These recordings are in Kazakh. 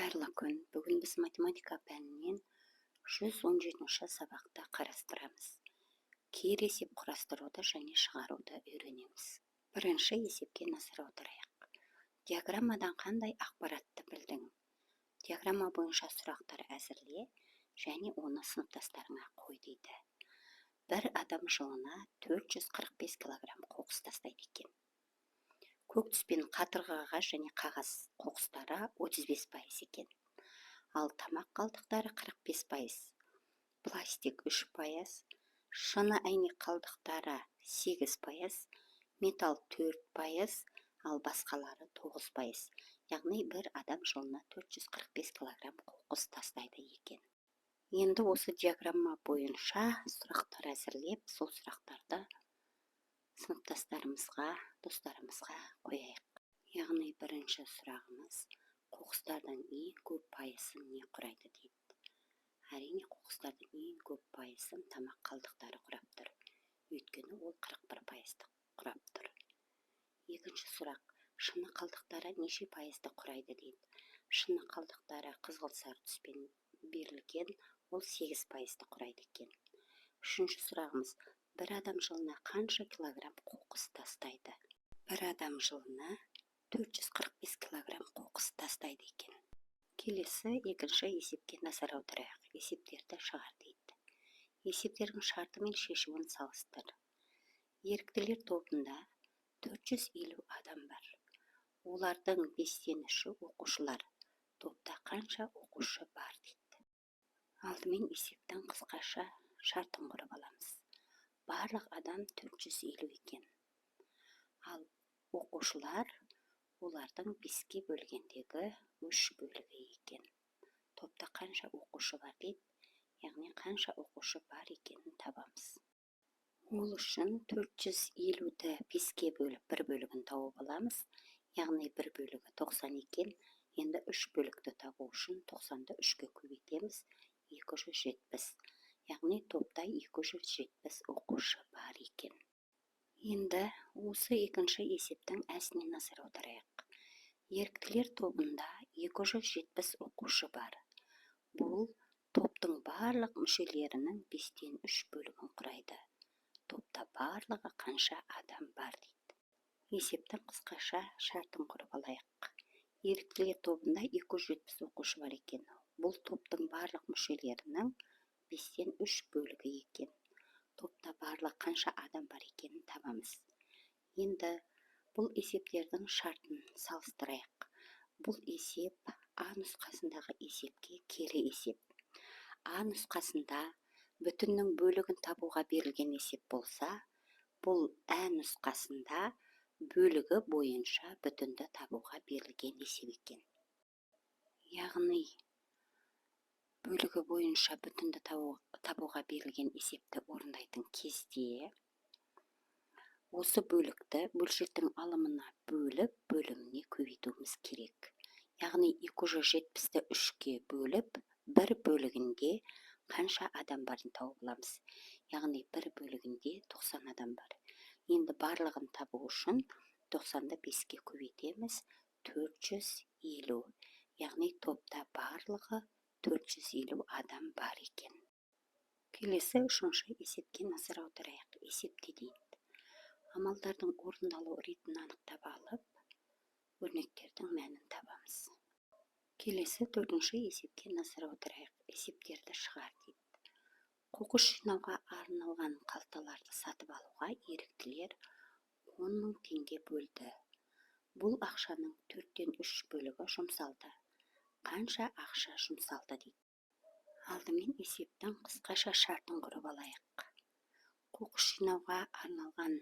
Қайырлы күн! Бүгін біз математика пәнінен 117-ші сабақты қарастырамыз. Кері есеп құрастыруды және шығаруды үйренеміз. Бірінші есепке назар аударайық. Диаграммадан қандай ақпаратты білдің? Диаграмма бойынша сұрақтар әзірле және оны сыныптастарыңа қой дейді. Бір адам жылына 445 килограмм қоқыс тастайды екен. Көк түспен қатырғы қағаз және қағаз қоқыстары 35% екен. Ал тамақ қалдықтары 45%, пластик 3%, шыны әйнек қалдықтары 8%, металл 4%, ал басқалары 9%. Яғни бір адам жылына 445 килограмм қоқыс тастайды екен. Енді осы диаграмма бойынша сұрақтар әзірлеп, сол сұрақтарды сыныптастарымызға, достарымызға қояйық. Яғни бірінші сұрағымыз: қоқыстардың ең көп пайызын не құрайды дейді. Әрине, қоқыстардың ең көп пайызын тамақ қалдықтары құрап тұр, өйткені ол 41%-ды құрап тұр. Екінші сұрақ: шыны қалдықтары неше пайызды құрайды дейді. Шыны қалдықтары қызғылт сары түспен берілген, ол 8%-ды құрайды екен. Үшінші сұрағымыз: бір адам жылына қанша килограмм қоқыс тастайды? Бір адам жылына 445 килограмм қоқыс тастайды екен. Келесі екінші есепке назар аударайық. Есептерді шығар дейді. Есептердің шарты мен шешуін салыстыр. Еріктілер тобында 450 адам бар. Олардың 3/5-і оқушылар. Топта қанша оқушы бар дейді. Алдымен есептің қысқаша шартын құрып аламыз. Барлық адам 450 екен. Ал оқушылар олардың 5-ке бөлгендегі 3 бөлігі екен. Топта қанша оқушы бар дейді, яғни қанша оқушы бар екенін табамыз. Ол үшін 450-ді 5-ке бөліп, бір бөлігін тауып аламыз. Яғни бір бөлігі 90 екен. Енді үш бөлікті табу үшін 90-ды 3-ке көбейтеміз, 270. Яғни топта 270 оқушы бар екен. Енді осы екінші есептің әсіне назар аударайық. Еріктілер тобында 270 оқушы бар. Бұл топтың барлық мүшелерінің 3/5 бөлігін құрайды. Топта барлығы қанша адам бар дейді. Есептің қысқаша шартын құрып алайық. Еріктілер тобында 270 оқушы бар екен. Бұл топтың барлық мүшелерінің 3/5 бөлігі екен. Топта барлығы қанша адам бар екенін табамыз. Енді бұл есептердің шартын салыстырайық. Бұл есеп А нұсқасындағы есепке кері есеп. А нұсқасында бүтіннің бөлігін табуға берілген есеп болса, бұл Ә нұсқасында бөлігі бойынша бүтінді табуға берілген есеп екен. Яғни бөлігі бойынша бүтінді табуға берілген есепті орындайтын кезде осы бөлікті бөлшектің алымына бөліп, бөліміне көбейтуіміз керек. Яғни 270-ті 3-ке бөліп, бір бөлігінде қанша адам барын тауып аламыз. Яғни бір бөлігінде 90 адам бар. Енді барлығын табу үшін 90-ды 5-ке көбейтеміз, 450. Яғни топта барлығы 450 адам бар екен. Келесі үшінші есепке назар аударайық. Есепте дейді. Амалдардың орындалу ретін анықтап алып, өрнектердің мәнін табамыз. Келесі төртінші есепке назар аударайық. Есептерді шығар дейді. Қоқыс жинауға арналған қалталарды сатып алуға еріктілер 10 мың теңге бөлді. Бұл ақшаның 3/4 бөлігі жұмсалды. Қанша ақша жұмсалды дейді. Алдымен есептің қысқаша шартын құрып алайық. Қоқыс жинауға арналған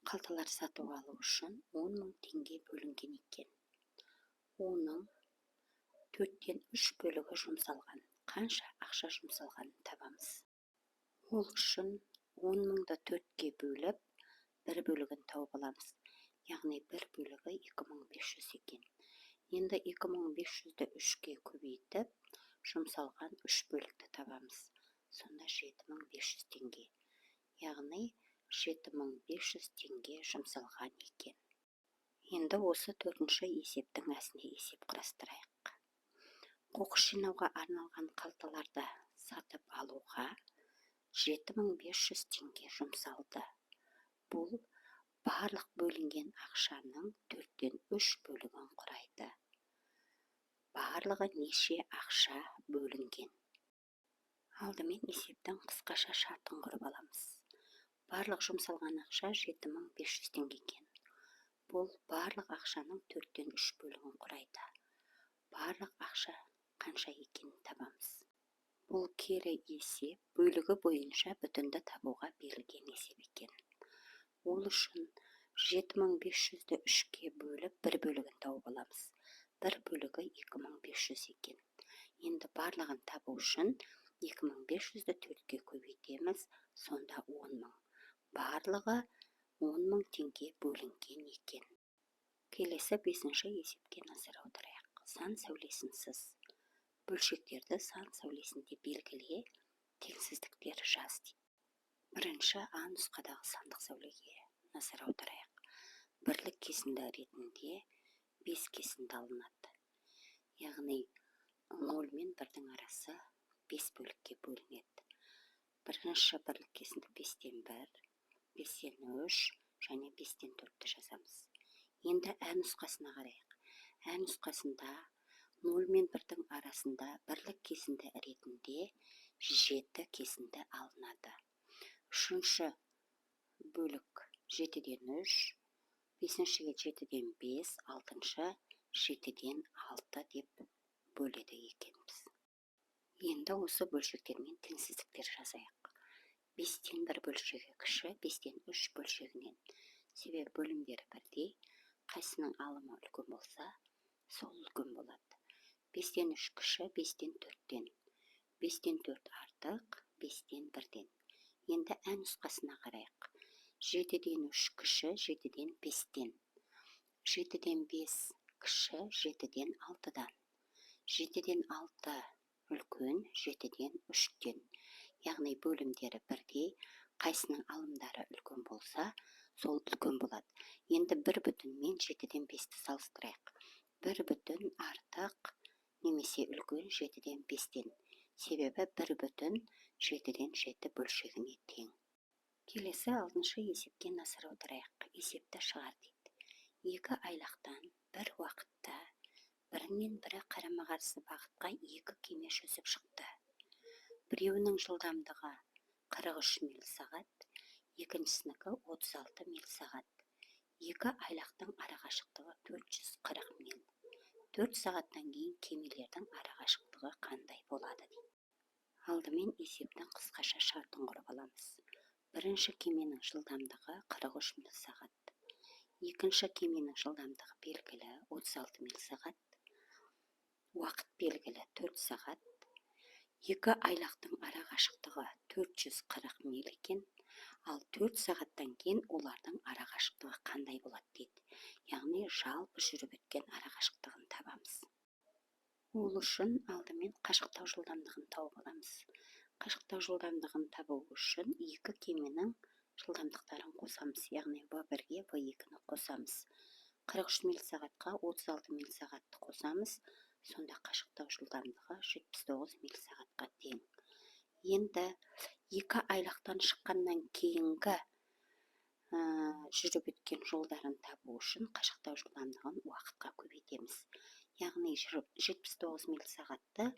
қалталар сатып алу үшін 10 мың теңге бөлінген екен. Оның 3/4 бөлігі жұмсалған. Қанша ақша жұмсалғанын табамыз. Ол үшін 10 мыңды 4-ке бөліп, бір бөлігін тауып аламыз. Яғни бір бөлігі 2500 екен. Енді 2500-ді 3-ке көбейтіп, жұмсалған 3 бөлікті табамыз. Сонда 7500 теңге. Яғни 7500 теңге жұмсалған екен. Енді осы төртінші есептің әсіне есеп құрастырайық. Қоқыс жинауға арналған қалталарды сатып алуға 7500 теңге жұмсалды. Бұл барлық бөлінген ақшаның 3/4 бөлігін құрайды. Барлығы неше ақша бөлінген? Алдымен есептің қысқаша шартын құрып аламыз. Барлық жұмсалған ақша 7500 теңге екен. Бұл барлық ақшаның 3/4 бөлігін құрайды. Барлық ақша қанша екенін табамыз. Бұл кері есеп бөлігі бойынша бүтінді табуға берілген есеп екен. Ол үшін 7500-ді 3-ке бөліп, бір бөлігін тауып аламыз. Бір бөлігі 2500 екен. Енді барлығын табу үшін 2500-ді 4-ке көбейтеміз, сонда 10 000. Барлығы 10 000 теңге бөлінген екен. Келесі 5-ші есепке назар аударайық. Сан сәулесін сыз. Бөлшектерді сан сәулесінде белгіле, теңсіздіктер жаз дейді. Бірінші А нұсқадағы сандық сәулеге назар аударайық. Бірлік кесінді ретінде 5 кесінді алынады. Яғни 0 мен 1-дің арасы 5 бөлікке бөлінеді. Бірінші бірлік кесінді 5-тен 1, 5-тен 3 және 5-тен 4-ті жазамыз. Енді Ә нұсқасына қарайық. Ә нұсқасында 0 мен 1-дің арасында бірлік кесінді ретінде 7 кесінді алынады. Үшінші бөлік 7-ден 3, бесіншіге 7-ден 5, алтыншы 7-ден 6 деп бөледі екенбіз. Енді осы бөлшектермен теңсіздіктер жазайық. 5-тен 1 бөлшегі кіші 5-тен 3 бөлшегінен. Себебі бөлімдері бірдей, қайсының алымы үлкен болса, сол үлкен болады. 5-тен 3 кіші 5-тен 4-тен. 5-тен 4 артық 5-тен 1-ден. Енді Ә нұсқасына қарайық. 7-ден 3 кіші 7-ден 5-тен. 7-ден 5 кіші 7-ден 6-дан. 7-ден 6 үлкен 7-ден 3-тен. Яғни бөлімдері бірдей, қайсының алымдары үлкен болса, сол үлкен болады. Енді 1 бүтін мен 7-ден 5-ті салыстырайық. 1 бүтін артық немесе үлкен 7-ден 5-тен. Себебі 1 бүтін 7-ден 7 бөлшегіне тең. Келесі 6-шы есепке назар аударайық. Есепті шығар дейді. Екі айлақтан бір уақытта бірінен бірі қарама-қарсы бағытқа екі кеме жүзіп шықты. Біреуінің жылдамдығы 43 миль сағат, екіншісінікі 36 миль сағат. Екі айлақтың арақашықтығы 440 миль. 4 сағаттан кейін кемелердің арақашықтығы қандай болады дейді. Алдымен есептің қысқаша шартын құрып аламыз. Бірінші кеменің жылдамдығы 43 миль сағат. Екінші кеменің жылдамдығы белгілі 36 миль сағат. Уақыт белгілі 4 сағат. Екі айлақтың арақашықтығы 440 миль екен. Ал 4 сағаттан кейін олардың арақашықтығы қандай болады дейді. Яғни жалпы жүріп өткен арақашықтығын табамыз. Ол үшін алдымен қашықтау жылдамдығын тауып аламыз. Қашықтау жылдамдығын табу үшін екі кеменің жылдамдықтарын қосамыз. Яғни В1-ге В2-ні қосамыз. 43 миль сағатқа 36 миль сағатты қосамыз. Сонда қашықтау жылдамдығы 79 миль сағатқа тең. Енді екі айлақтан шыққаннан кейінгі жүріп өткен жолдарын табу үшін қашықтау жылдамдығын уақытқа көбейтеміз. Яғни 79 миль сағатты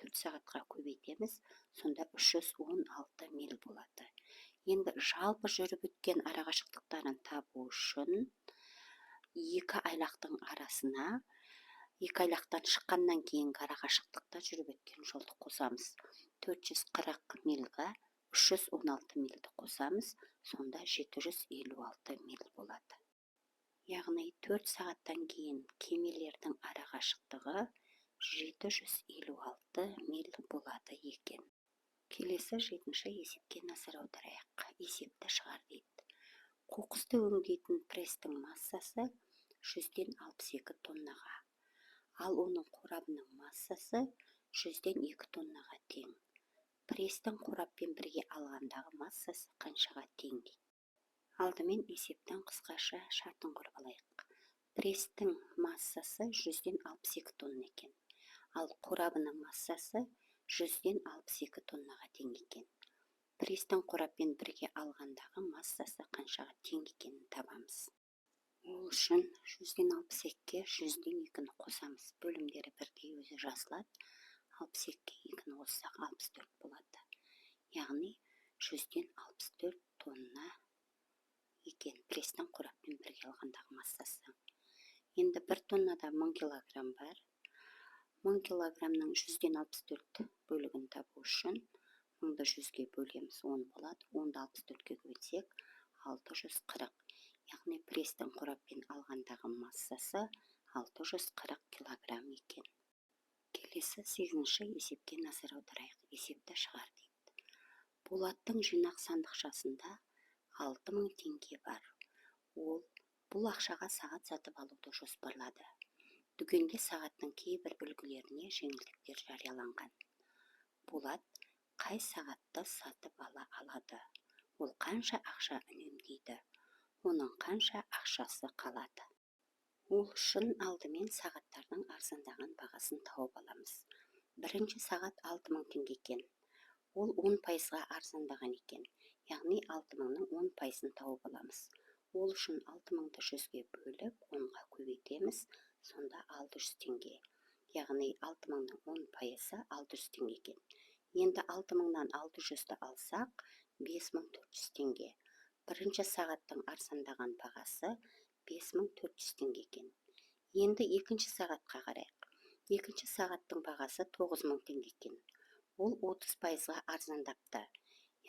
4 сағатқа көбейтеміз, сонда 316 миль болады. Енді жалпы жүріп өткен арақашықтықтарын табу үшін екі айлақтың арасына екі айлақтан шыққаннан кейінгі арақашықтықта жүріп өткен жолды қосамыз. 440 мильға 316 мильді қосамыз, сонда 756 миль болады. Яғни 4 сағаттан кейін кемелердің арақашықтығы 756 миль болады екен. Келесі 7-ші есепке назар аударайық. Есепті шығар дейді. Қоқысты өңдейтін пресстің массасы 162 тоннаға, ал оның қорабының массасы 102 тоннаға тең. Пресстің қораппен бірге алғандағы массасы қаншаға тең дейді. Алдымен есептің қысқаша шартын құрып алайық. Пресстің массасы 162 тонна екен. Ал қорабының массасы 100,62 тоннаға тең екен. Престің қораппен бірге алғандағы массасы қаншаға тең екенін табамыз. Ол үшін 100,62-ге 102-ні қосамыз. Бөлімдері бірдей, өзі жазылады. 62-ге 2-ні қоссақ, 64 болады. Яғни 100,64 тонна екен престің қораппен бірге алғандағы массасы. Енді 1 тоннада 1000 килограмм бар. 1000 килограммның 100,64 бөлігін табу үшін 1000-ды 100-ге бөлеміз, 10 болады. 10-ды 64-ке көбейтсек, 640. Яғни престің қораппен алғандағы массасы 640 килограмм екен. Келесі сегізінші есепке назар аударайық. Есепті шығар дейді. Болаттың жинақ сандықшасында 6000 теңге бар. Ол бұл ақшаға сағат сатып алуды жоспарлады. Дүкенде сағаттың кейбір үлгілеріне жеңілдіктер жарияланған. Болат қай сағатты сатып ала алады? Ол қанша ақша үнемдейді? Оның қанша ақшасы қалады? Ол үшін алдымен сағаттардың арзандаған бағасын тауып аламыз. Бірінші сағат 6000 теңге екен. Ол 10%-ға арзандаған екен. Яғни 6000-ның 10%-ын тауып аламыз. Ол үшін 6000-ды 100-ге бөліп, 10-ға көбейтеміз, сонда 600 теңге. Яғни 6000-ның 10%-ы 600 теңге екен. Енді 6000-нан 600-ді алсақ, 5400 теңге. Бірінші сағаттың арзандаған бағасы 5400 теңге екен. Енді екінші сағатқа қарайық. Екінші сағаттың бағасы 9000 теңге екен. Ол 30%-ға арзандапты.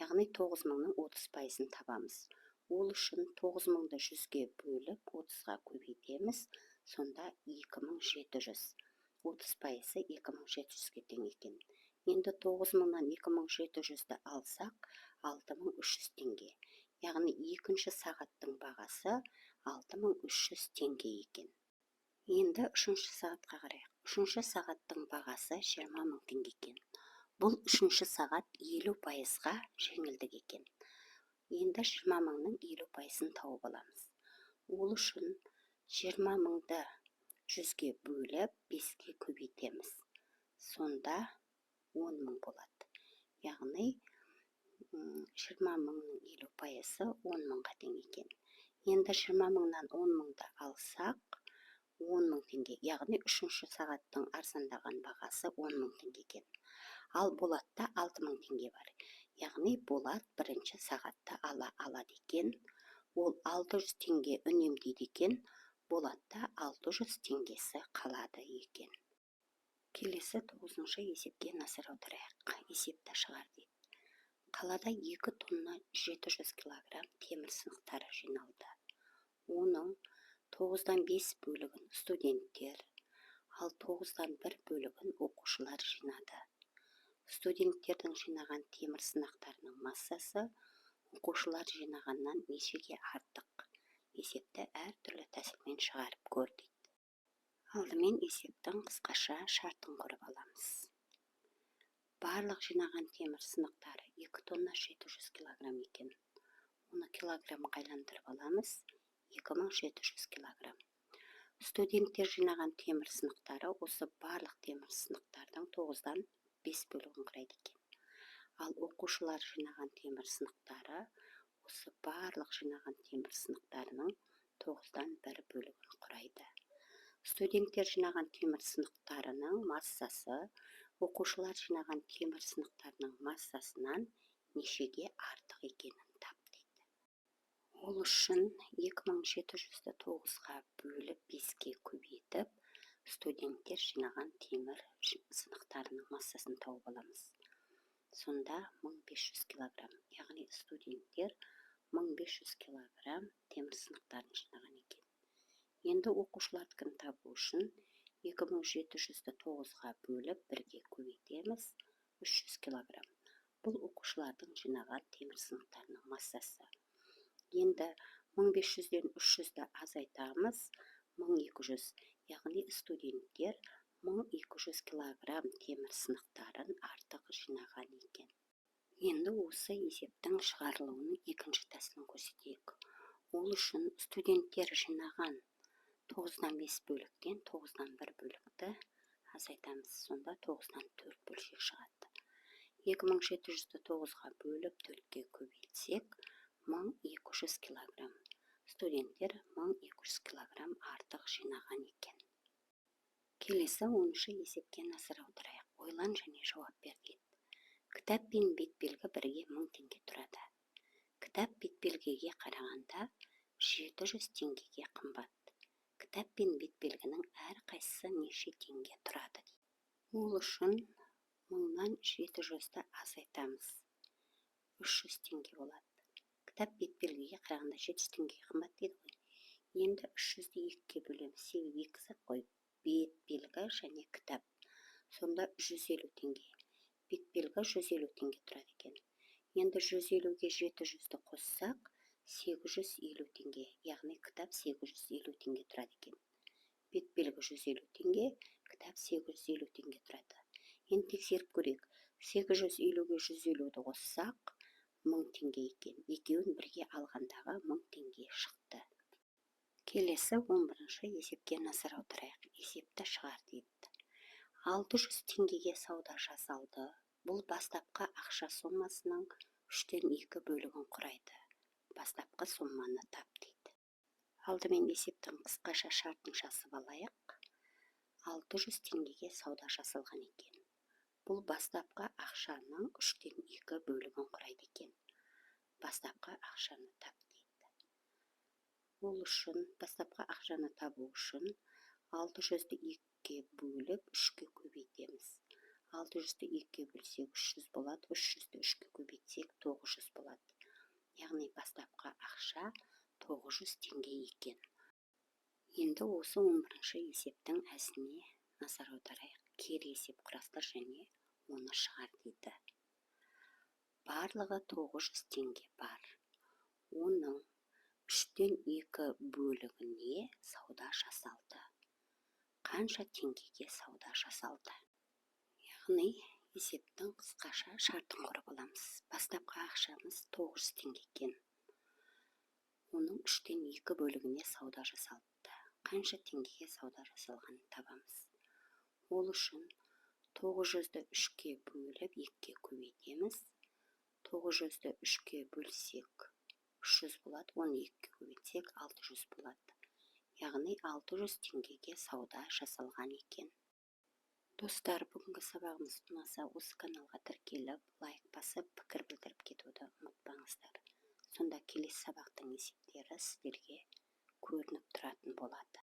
Яғни 9000-ның 30%-ын табамыз. Ол үшін 9000-ды 100-ге бөліп, 30-ға көбейтеміз, сонда 2700. 30%-ы 2700-ге тең екен. Енді 9000-нан 2700-ді алсақ, 6300 теңге. Яғни екінші сағаттың бағасы 6300 теңге екен. Енді үшінші сағатқа қарайық. Үшінші сағаттың бағасы 20 000 теңге екен. Бұл үшінші сағат 50%-ға жеңілдік екен. Енді 20 000-ның 50%-ын тауып аламыз. Ол үшін 20 000-ды 100-ге бөліп, 5-ке көбейтеміз. Сонда 10 000 болады. Яғни 20 000-ның 50%-ы 10 000-ға тең екен. Енді 20 000-нан 10 000-ды алсақ, 10 000 теңге. Яғни үшінші сағаттың арзандаған бағасы 10 000 теңге екен. Ал Болатта 6000 теңге бар. Яғни Болат бірінші сағатты ала алады екен. Ол 600 теңге үнемдейді екен. Болатта 600 теңгесі қалады екен. Келесі тоғызыншы есепке назар аударайық. Есепті шығар дейді. Қалада 2 тонна 700 килограмм темір сынықтары жиналды. Оның 9,5 бөлігін студенттер, ал 1,9 бөлігін оқушылар жинады. Студенттердің жинаған темір сынықтарының массасы оқушылар жинағаннан нешеге артық? Есепті әртүрлі тәсілмен шығарып көр дейді. Алдымен есептің қысқаша шартын құрып аламыз. Барлық жинаған темір сынықтары 2 тонна 700 килограмм екен. Оны килограммға айландырып аламыз, 2700 килограмм. Студенттер жинаған темір сынықтары осы барлық темір сынықтардың 9,5 бөлігін құрайды екен. Ал оқушылар жинаған темір сынықтары осы барлық жинаған темір сынықтарының 1,9 бөлігін құрайды. Студенттер жинаған темір сынықтарының массасы оқушылар жинаған темір сынықтарының массасынан нешеге артық екенін тап дейді. Ол үшін 2700-ді 9-ға бөліп, 5-ке көбейтіп, студенттер жинаған темір сынықтарының массасын тауып аламыз. Сонда 1500 килограмм. Яғни студенттер 1500 килограмм темір сынықтарын жинаған екен. Енді оқушылардікін табу үшін 2700-ді 9-ға бөліп, 1-ге көбейтеміз, 300 килограмм. Бұл оқушылардың жинаған темір сынықтарының массасы. Енді 1500-ден 300-ді азайтамыз, 1200. Яғни студенттер 1200 килограмм темір сынықтарын артық жинаған екен. Енді осы есептің шығарылуының екінші тәсілін көрсетейік. Ол үшін студенттер жинаған 9,5 бөліктен 1,9 бөлікті Азайтамыз, сонда 9-дан 4 бөлшек шығады. 2700-ді 9-ға бөліп 4-ке көбейтсек, 1200 килограмм. Студенттер 1200 килограмм артық жинаған екен. Келесі 10-шы есепке назар аударайық. Ойлан және жауап бер дейді. Кітап пен бетбелгі бірге 1000 теңге тұрады. Кітап бетбелгіге қарағанда 700 теңгеге қымбат. Кітап пен бетбелгінің әрқайсысы неше теңге тұрады дейді. Ол үшін 1000-нан 700-ді азайтамыз. 300 теңге болады. Кітап бетбелгіге қарағанда 700 теңгеге қымбат дейді ғой. Енді 300-ді 2-ге бөлеміз. Себебі екі зат қой: бетбелгі және кітап. Сонда 150 теңге. Бетбелгі 150 теңге тұрады екен. Енді 150-ге 700-ді қоссақ, 850 теңге, яғни кітап 850 теңге тұрады екен. Бетбелгі 150 теңге, кітап 850 теңге тұрады. Енді тексеріп көрейік. 850-ге 150-ді қоссақ, 1000 теңге екен. Екеуін бірге алғандағы 1000 теңге шықты. Келесі 11-ші есепке назар аударайық. Есепті шығар дейді. 600 теңгеге сауда жасалды. Бұл бастапқы ақша сомасының 2/3 бөлігін құрайды. Бастапқы соманы тап дейді. Алдымен есептің қысқаша шартын жазып алайық. 600 теңгеге сауда жасалған екен. Бұл бастапқы ақшаның 2/3 бөлігін құрайды екен. Бастапқы ақшаны тап дейді. Ол үшін бастапқы ақшаны табу үшін 600-ді 2-ге бөліп 3-ке көбейтеміз. 600-ді 2-ге бөлсек 300 болады, 300-ді 3-ке көбейтсек 900 болады. Яғни бастапқы ақша 900 теңге екен. Енді осы 11-ші есептің әсіне назар аударайық. Кері есеп құрастыр және оны шығар дейді. Барлығы 900 теңге бар. Оның 2/3 бөлігіне сауда жасалды. Қанша теңгеге сауда жасалды? Яғни есептің қысқаша шартын құрып аламыз. Бастапқы ақшамыз 900 теңге екен. Оның 2/3 бөлігіне сауда жасалыпты. Қанша теңгеге сауда жасалғанын табамыз. Ол үшін 900-ді 3-ке бөліп 2-ге көбейтеміз. 900-ді 3-ке бөлсек 300 болады, оны 2-ге көбейтсек 600 болады. Яғни 600 теңгеге сауда жасалған екен. Достар, бүгінгі сабағымыз ұнаса, осы каналға тіркеліп, лайк басып, пікір білдіріп кетуді ұмытпаңыздар. Сонда келесі сабақтың есептері сіздерге көрініп тұратын болады.